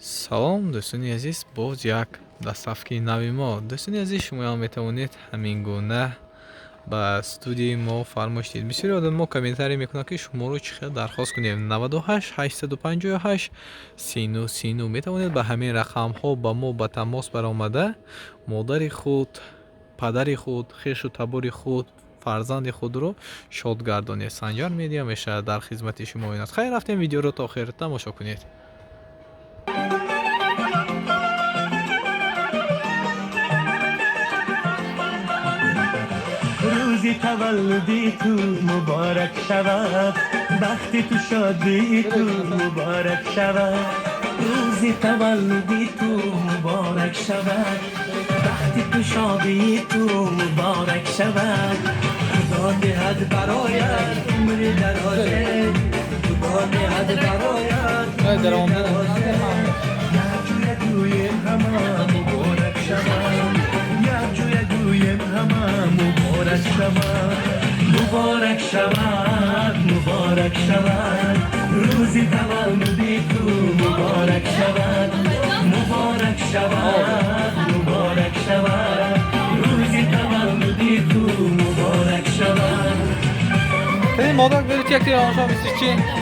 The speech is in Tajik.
Салом, дӯстони азиз, боз як доставкаи нави мо. Дӯстони азиз, шумоям метавонед ҳамин гуна ба студияи мо фармоиш диҳед. Бисёри одамҳо комментарий мекунанд, ки шуморо чӣ хел дархост кунем. 98 858 39 39. Метавонед ба ҳамин рақамҳо ба мо ба тамос баромада, модари худ, падари худ, хешу табори худ, фарзанди худро шод гардонед. Санҷар Медиа ҳамеша дар хизмати шумо аст. Хайр, рафтем, видеоро то охир тамошо кунед. Рӯзи таваллуди ту муборак шавад, бахти ту, шодии ту муборак шавад. Рӯзи таваллуди ту муборак шавад, бахти ту, шодии ту муборак шавад. Худо диҳад бароят умри дарозе, Худо диҳад бароят умри дарозе. Якҷоя гӯем ҳама: муборак шавад. Якҷоя гӯем ҳама: муборак шавад, муборак шавад, муборак шавад. Рӯзи таваллуди ту муборак шавад, муборак шавад, муборак шавад. Рӯзи таваллуди ту муборак шавад. Модар, берите, як тира.